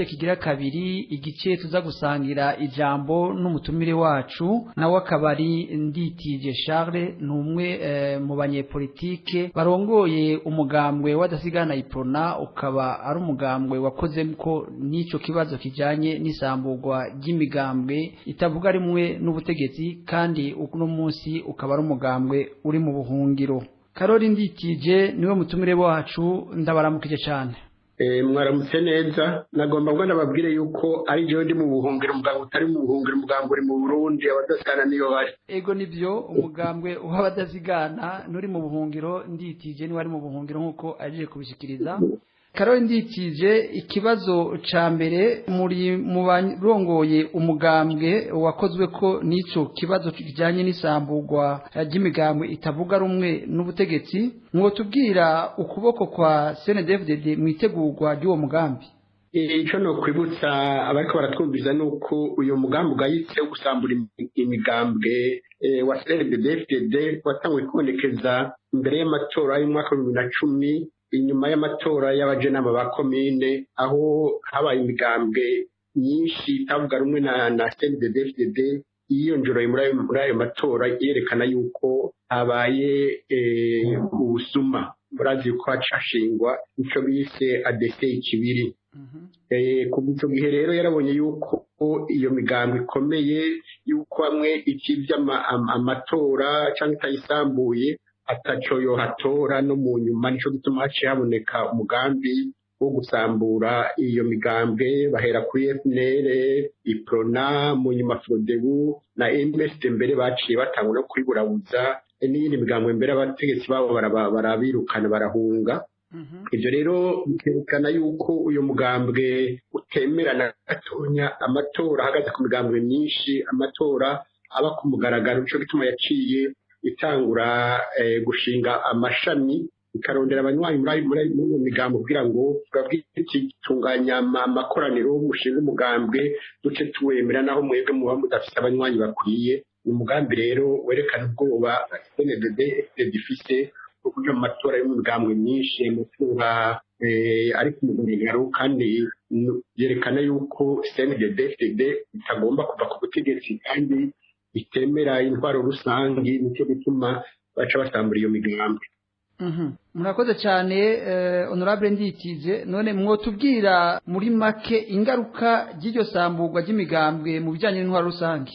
gice kigira kabiri, igice tuza gusangira ijambo n'umutumire wacu, nawe akaba ari Nditije Charles, ni umwe mu banyepolitike barongoye umugambwe w'adasigana Iprona, ukaba ari umugambwe wakoze ko n'ico kibazo kijanye n'isamburwa ry'imigambwe itavuga rimwe n'ubutegetsi, kandi uno munsi ukaba ari umugambwe uri mu buhungiro. Karori Nditije niwe mutumire wacu, ndabaramukije cyane. Mwaramutse neza. Nagomba ngo nababwire yuko ari jewe ndi mu buhungiro, umugambwe utari mu buhungiro, umugambwe uri mu Burundi, abadasigana niyo bari. Ego nibyo, umugambwe w'abadasigana nuri mu buhungiro, Nditije niwe ari mu buhungiro nkuko aje kubishikiriza. Karori Nditije, ikibazo ca mbere, muri mu barongoye umugambwe wakozwe ko n'ico kibazo kijanye n'isamburwa ry'imigambwe itavuga rumwe n'ubutegetsi, mwotubwira ukuboko kwa CNDD-FDD mu itegurwa ry'uwo mugambi? Ico no kwibutsa abariko baratwumviza nuko uyu mugambi ugayitse wo gusambura imigambwe wa CNDD-FDD watanguye kubonekeza imbere y'amatora y'umwaka wa 2010, inyuma y'amatora y'abajenama ba komine, aho habaye imigambwe myinshi itavuga rumwe na CNDD-FDD yiyongereye muri ayo matora, yerekana yuko habaye ubusuma. Murazi yuko hacashingwa ico bise ADC ikibiri. Kuva ico gihe rero yarabonye yuko iyo migambo ikomeye, yuko hamwe ikivye amatora canke itayisambuye ataco yohatora no mu nyuma. Nico gituma haciye haboneka umugambi wo gusambura iyo migambwe, bahera kuri FNL, Iprona, mu nyuma Frodebu na MSD, mbere baciye batangura no kwiburabuza n'iyindi migambwe, mbere abategetsi babo barabirukana barahunga. Ivyo rero bikerekana yuko uyu mugambwe utemera na gatonya amatora ahagaze ku migambwe myinshi, amatora aba ku mugaragaro. Nico gituma yaciye itangura gushinga amashami, ikarondera abanywanyi muri iyo migambo kugira ngo babwire iti tunganya amakoraniro mushinga umugambwe duce tuwemera naho mwebwe muba mudafise abanywanyi bakwiye. Umugambi rero werekana ubwoba CNDD FDD ifise bwo kuja mu matora y'imigambwe myinshi, amatora ari ku mugaragaro, kandi yerekana yuko CNDD FDD itagomba kuva ku butegetsi kandi itemera intwaro rusangi. Nico gituma baca basambura iyo migambi. Murakoze cyane honorable Nditije. None mwotubwira muri make ingaruka ry'iryo samburwa ry'imigambwe mu bijyanye n'intwaro rusange?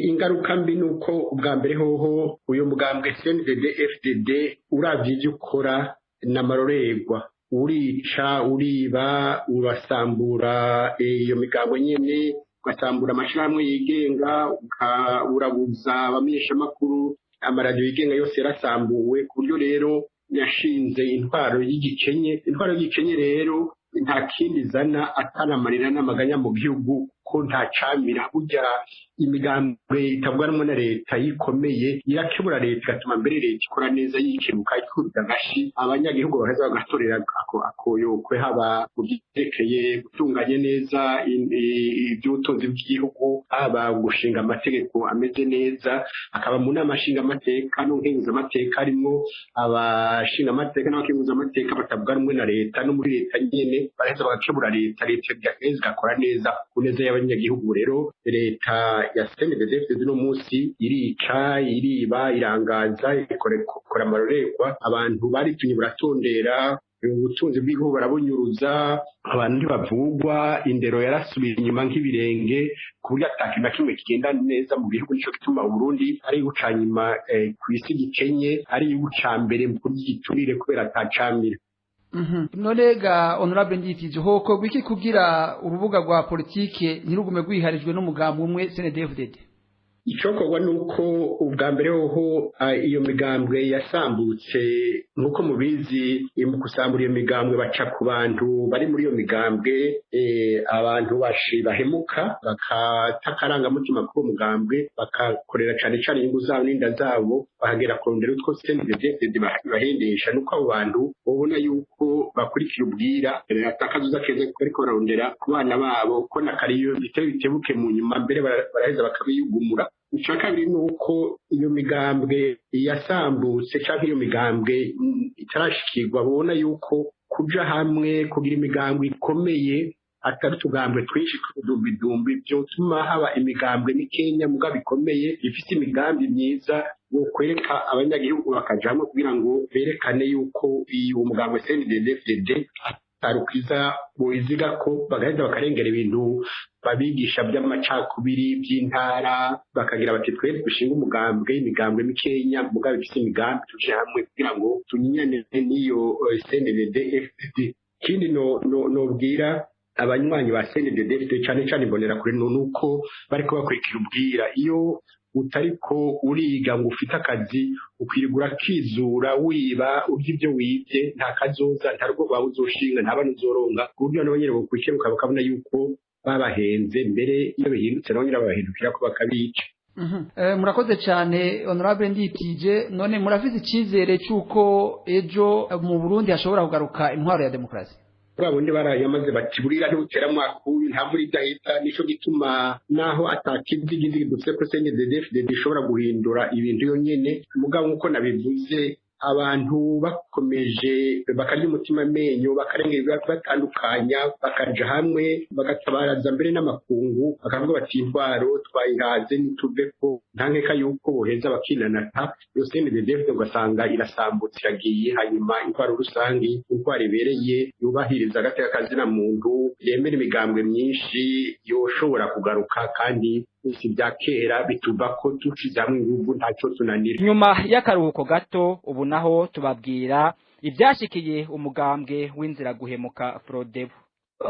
Ingaruka mbi nuko ubwa mbere hoho uyu mugambwe CNDD FDD uravye ivyo ukora n'amarorerwa, urica, uriba, urasambura iyo migambwe nyene, ugasambura amashirahamwe yigenga, urabuza abamenyeshamakuru, amaradiyo yigenga yose yarasambuwe, ku buryo rero yashinze intwaro y'igikenye. Intwaro y'igikenye rero nta kindi izana atanamarira n'amaganya mu gihugu, ko nta camira. Burya imigambwe itavuga rumwe na leta yikomeye irakebura leta, igatuma mbere leta ikora neza, yikebuka, ikubita agashi, abanyagihugu bagaheza bagatorera akoyokwe, haba mu vyerekeye gutunganya neza ivy'ubutunzi bw'igihugu, haba gushinga amategeko ameze neza, akaba mu nama nshingamateka no nkenguzamateka harimwo abashingamateka n'abakenguzamateka batavuga rumwe na leta, no muri leta nyene baraheza bagakebura leta, leta igaheza igakora neza ku neza y'abanyagihugu. Rero leta ya CNDD-FDD uno munsi irica, iriba, irangaza, ikora amarorerwa, abantu baritumye baratondera, ubutunzi bw'igihugu barabunyuruza, abantu ntibavugwa, indero yarasubiye inyuma nk'ibirenge, ku buryo ata kintu na kimwe kigenda neza mu gihugu. Nico gituma Uburundi ari igihugu ca nyuma kw'isi gikenye, ari igihugu ca mbere mu kurya igiturire kubera atacamira. None ga honorable Nditije, hokorwa iki kugira urubuga rwa politike ntirugume rwiharijwe n'umugambi umwe CNDD-FDD? Icokorwa nuko ubwa mbere hoho iyo migambwe yasambutse, nkuko mubizi, mu gusambura iyo migambwe baca ku bantu bari muri iyo migambwe, abantu bahemuka bakata akarangamutima k'uwo mugambwe, bakakorera cane cane inyungu zabo n'inda zabo, bakagera kurondera utwo CNDD-FDD bahendesha. Nuko abo bantu babona yuko bakurikira ubwira atakazuza keza ariko bararondera ku bana babo, ko na kariyo bitebuke mu nyuma mbere baraheza bakabiyugumura. Ica kabiri ni uko iyo migambwe yasambutse canke iyo migambwe itarashikirwa, babona yuko kuja hamwe kugira imigambwe ikomeye Atari utugambwe twinshi tw'udumbidumbi, vyotuma haba imigambwe mikenya mugabo ikomeye, ifise imigambi myiza yokwereka abanyagihugu bakaja hamwe kugira ngo berekane yuko uwo mugambwe CNDD-FDD atarukwiza boyiziga ko bagaheza bakarengera ibintu babigisha by'amacakubiri by'intara, bakagira bati twebwe dushinga umugambwe, imigambwe mikenya mugabo ifise imigambi, tuje hamwe kugira ngo tunyinyane n'iyo CNDD FDD. Ikindi nobwira abanywanyi ba CNDD FDD, cane cane Imbonerakure, nuko bariko bakurikira ubwira. Iyo utariko uriga ngo ufite akazi, ukwirigura akizura wiba, urya ibyo wibye, nta kazoza, nta rugo rwawe uzoshinga, nta bana uzoronga, ku buryo nabo nyene bokwikebuka bakabona yuko babahenze. Mbere iyo bihindutse, nabo nyene babahindukira ko bakabica. Murakoze cyane, honorable Nditije. None murafise icyizere cy'uko ejo mu Burundi hashobora kugaruka intwaro ya demokarasi? Ba bundi barayamaze bati burira ntibutera mwaka uyu, nta mvura idahita. Nico gituma naho atakizigizigi dufise ko CNDD-FDD ishobora guhindura ibintu yonyene, mugabo nkuko nabivuze, abantu bakomeje bakarya umutima amenyo, bakarenga batandukanya, bakaja hamwe, bagatabaraza mbere n'amakungu, bakavuga bati intwaro twayihaze nituve ko, nta nkeka yuko boheza bakinanata iyo CNDD-FDD, ugasanga irasambutse iragiye. Hanyuma intwaro rusangi, intwaro ibereye, yubahiriza agateka kazina muntu, yemera imigambwe myinshi, yoshobora kugaruka. Kandi si bya kera bituva ko dushize hamwe inguvu ntacyo tunanira. Nyuma y'akaruhuko gato, ubu naho tubabwira ibyashikiye umugambwe w'inzira guhemuka Frodebu.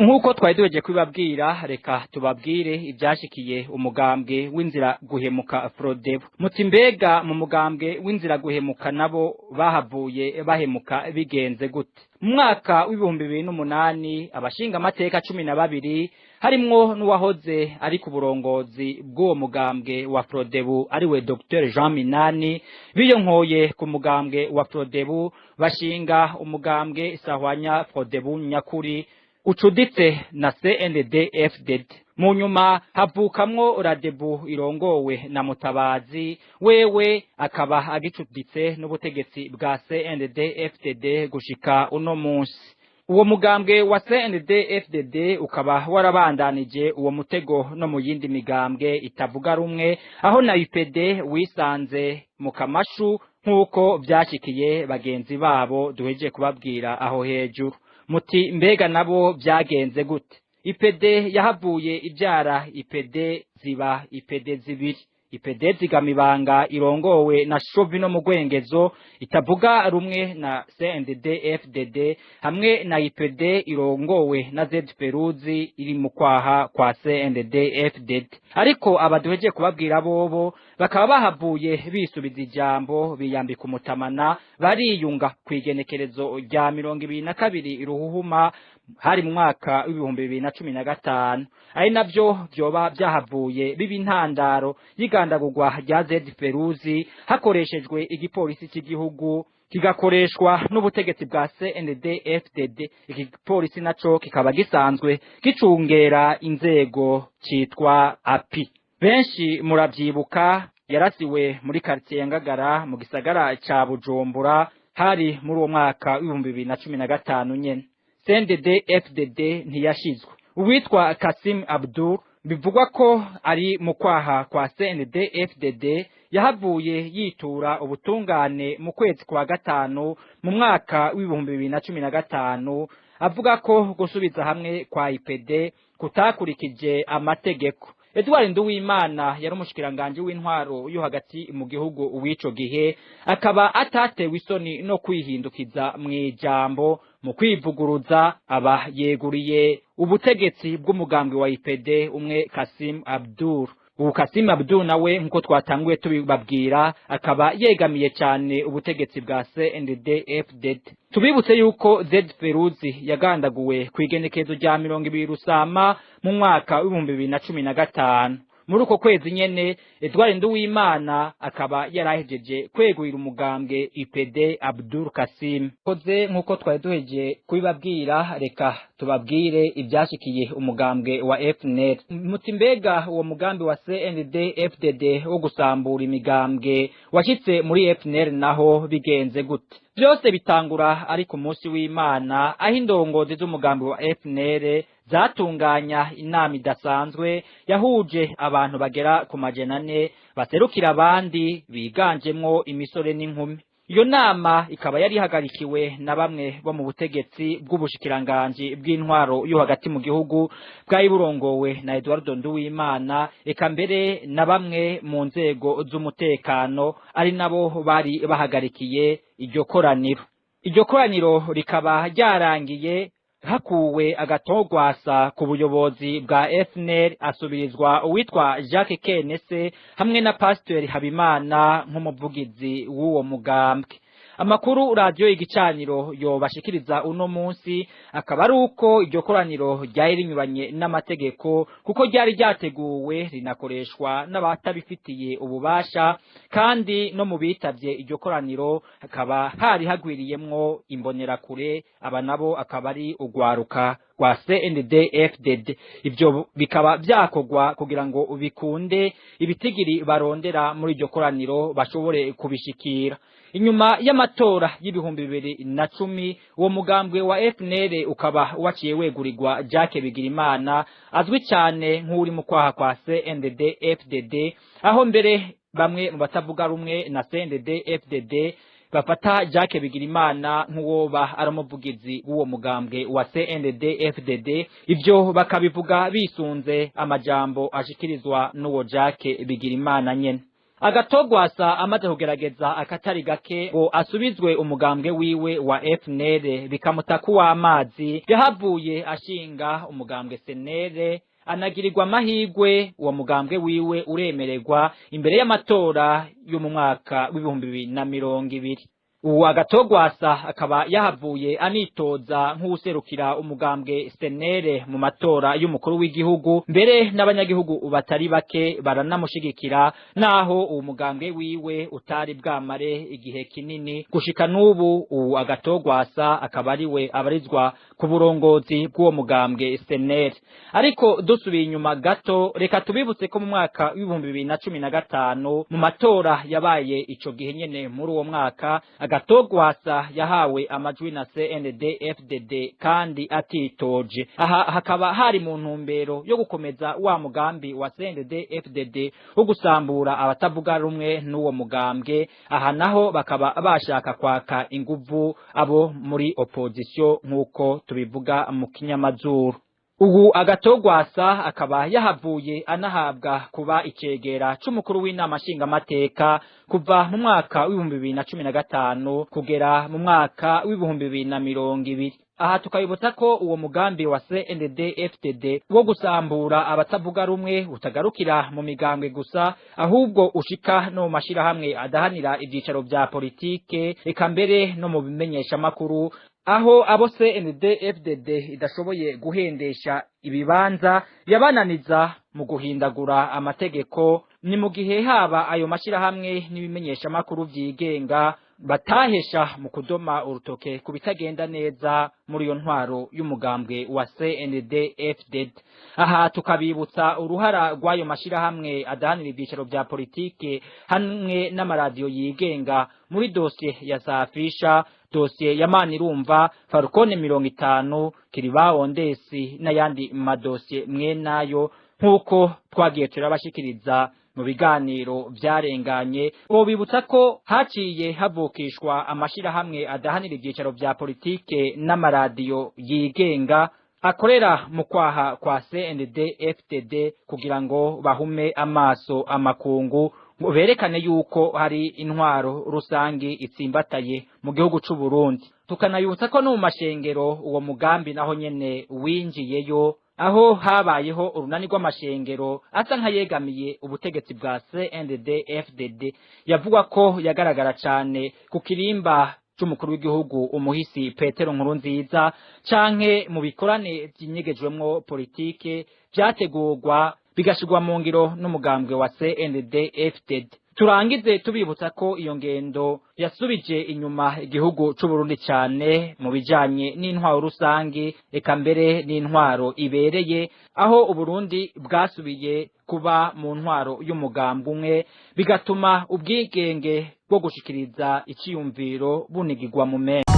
Nk'uko twari duheje kubibabwira, reka tubabwire ibyashikiye umugambwe w'inzira guhemuka Frodebu. Muti mbega mu mugambwe w'inzira guhemuka nabo bahavuye bahemuka bigenze gute? Mu mwaka w'2008, abashinga amateka 12, harimwo n'uwahoze ari ku burongozi bw'uwo mugambwe wa Frodebu, ariwe Dr Jean Minani, biyonkoye ku mugambwe wa Frodebu, bashinga umugambwe Sahwanya Frodebu Nyakuri ucuditse na CNDD FDD. Mu nyuma havukamwo Radebu irongowe na Mutabazi, wewe akaba agicuditse n'ubutegetsi bwa CNDD FDD gushika uno munsi. Uwo mugambwe wa CNDD FDD ukaba warabandanije uwo mutego no mu yindi migambwe itavuga rumwe, aho na UPD wisanze mu kamashu nk'uko vyashikiye bagenzi babo duhejeje kubabwira aho hejuru. Muti mbega nabo byagenze gute? IPD yahavuye ibyara IPD, ziba IPD zibiri: IPD Zigamibanga irongowe na Shovino mu Gwengezo, itavuga rumwe na CNDD FDD, hamwe na IPD irongowe na Z Feruzi, iri mu kwaha kwa CNDD FDD. Ariko abaduheje kubabwira bobo bakaba bahavuye bisubiza ijambo, biyambika umutamana, bariyunga ku igenekerezo rya 22 Ruhuhuma, hari mu mwaka w'2015, ari navyo vyoba vyahavuye biba intandaro y'igandagurwa rya Zed Feruzi hakoreshejwe igipolisi cy'igihugu, kigakoreshwa n'ubutegetsi bwa CNDD FDD. Iki gipolisi naco kikaba gisanzwe gicungera inzego, citwa API. Benshi muravyibuka, yarasiwe muri quartier ya Ngagara mu gisagara ca Bujumbura, hari muri uwo mwaka w'2015 nyene. CNDD FDD ntiyashizwe. Uwitwa Kasim Abdul, bivugwa ko ari mu kwaha kwa CNDD FDD, yahavuye yitura ubutungane mu kwezi kwa gatanu mu mwaka w'2015, avuga ko gusubiza hamwe kwa IPD kutakurikije amategeko. Edouard Nduwimana yari umushikiranganje w'intwaro yo hagati mu gihugu w'ico gihe, akaba atatewe isoni no kwihindukiza mu ijambo mu kwivuguruza, aba yeguriye ubutegetsi bw'umugambwe wa IPD umwe Kasim Abdul. Ubu Kasim Abdul nawe, nkuko twatanguye tubibabwira, akaba yegamiye cyane ubutegetsi bwa CNDD FDD. Tubibutse yuko Zed Feruzi yagandaguwe ku igenekerezo rya 20 Rusama mu mwaka w'2015. Muri uko kwezi nyene, Edouard Nduwimana akaba yarahejeje kwegurira umugambwe IPD Abdul Kasim. Koze nkuko twari duheje kubibabwira, reka tubabwire ibyashikiye umugambwe wa FNL. Muti mbega uwo mugambi wa CNDD FDD wo gusambura imigambwe washitse muri FNL naho bigenze gute? Byose bitangura ari ku munsi w'Imana, aho indongozi z'umugambi wa FNL zatunganya inama idasanzwe yahuje abantu bagera ku 400 baserukira abandi biganjemwo imisore n'inkumi. Iyo nama ikaba yari ihagarikiwe na bamwe bo mu butegetsi bw'ubushikiranganji bw'intwaro yo hagati mu gihugu bwari burongowe na Eduardo Nduwimana, eka mbere na bamwe mu nzego z'umutekano ari nabo bari bahagarikiye iryo koraniro. Iryo koraniro rikaba ryarangiye hakuwe agatogwasa ku buyobozi bwa FNL, asubirizwa uwitwa Jacques Kenese hamwe na Pasteur Habimana nk'umuvugizi w'uwo mugambwe. Amakuru radio Igicaniro yobashikiriza uno munsi akaba ari uko iryo koraniro ryari rinyuranye n'amategeko, kuko ryari ryateguwe rinakoreshwa n'abatabifitiye ububasha, kandi no mu bitavye iryo koraniro hakaba hari hagwiriyemwo imbonerakure, aba nabo akaba ari ugwaruka rwa CNDD-FDD. Ivyo bikaba vyakorwa kugira ngo bikunde ibitigiri barondera muri iryo koraniro bashobore kubishikira. Inyuma y'amatora y'2010, uwo mugambwe wa FNL ukaba waciye wegurirwa Jacques Bigirimana, azwi cyane nk'uri mu kwaha kwa CNDD-FDD, aho mbere bamwe mu batavuga rumwe na CNDD-FDD bafata Jacques Bigirimana nk'uwoba ari umuvugizi w'uwo mugambwe wa CNDD-FDD. Ivyo bakabivuga bisunze amajambo ashikirizwa n'uwo Jacques Bigirimana nyene. Agatogwasa amaze kugerageza akatari gake ngo asubizwe umugambwe wiwe wa FNL bikamutaka uw'amazi, yahavuye ashinga umugambwe SNL, anagirirwa amahigwe uwo mugambwe wiwe uremererwa imbere y'amatora yo mu mwaka w'2020. Uwo Agatogwasa akaba yahavuye anitoza nk'uwuserukira umugambwe SNL mu matora y'umukuru w'igihugu, mbere n'abanyagihugu batari bake baranamushigikira, naho uwo mugambwe wiwe utari bwamare igihe kinini. Gushika n'ubu uwo Agatogwasa akaba ariwe abarizwa ku burongozi bw'uwo mugambwe SNL. Ariko dusubiye inyuma gato, reka tubibutse ko mu mwaka w'2015 mu matora yabaye ico gihe nyene muri uwo mwaka, Agatogwasa yahawe amajwi na CNDD-FDD kandi atitoje. Aha hakaba hari mu ntumbero yo gukomeza wa mugambi wa CNDD-FDD wo gusambura abatavuga rumwe n'uwo mugambwe. Aha naho bakaba bashaka kwaka inguvu abo muri opposition nk'uko tubivuga mu kinyamazuru. Ubu Agatogwasa akaba yahavuye anahabwa kuba icegera c'umukuru w'inama nshingamateka kuva mu mwaka w'2015 kugera mu mwaka w'2020. Aha tukabibutsa ko uwo mugambi wa CNDD-FDD wo gusambura abatavuga rumwe utagarukira mu migambwe gusa, ahubwo ushika no mu mashirahamwe adahanira ivyicaro vya politike, eka mbere no mu bimenyeshamakuru, aho abo CNDD-FDD idashoboye guhendesha ibibanza yabananiza mu guhindagura amategeko. Ni mu gihe haba ayo mashirahamwe n'ibimenyeshamakuru vyigenga batahesha mu kudoma urutoke ku bitagenda neza muri iyo ntwaro y'umugambwe wa CNDD-FDD. Aha tukabibutsa uruhara rw'ayo mashirahamwe adahanira ivyicaro vya politike hamwe n'amaradiyo yigenga muri dosiye ya Safisha, dosiye ya Manirumva, Falcone 50, Kiribaho Ndesi n'ayandi madosiye mwenayo, nk'uko twagiye turabashikiriza mu biganiro vyarenganye. Bobibutsa ko haciye havukishwa amashirahamwe adahanira ivyicaro vya politike n'amaradiyo yigenga akorera mu kwaha kwa CNDD-FDD kugira ngo bahume amaso amakungu, ngo berekane yuko hari intwaro rusangi itsimbataye mu gihugu c'u Burundi. Tukanabibutsa ko no mu mashengero uwo mugambi naho nyene winjiyeyo, aho habayeho urunani rw'amashengero asa nk'ayegamiye ubutegetsi bwa CNDD-FDD, yavugwa ko yagaragara cane ku kirimba c'umukuru w'igihugu umuhisi Petero Nkurunziza, canke mu bikorane vyinyegejwemwo politike vyategurwa bigashirwa mu ngiro n'umugambwe wa CNDD-FDD. Turangize tubibutsa ko iyo ngendo yasubije inyuma igihugu c'u Burundi cane mu bijanye n'intwaro rusangi, eka mbere n'intwaro ibereye, aho Uburundi bwasubiye kuba mu ntwaro y'umugambwe umwe, bigatuma ubwigenge bwo gushikiriza iciyumviro bunigirwa mu mene.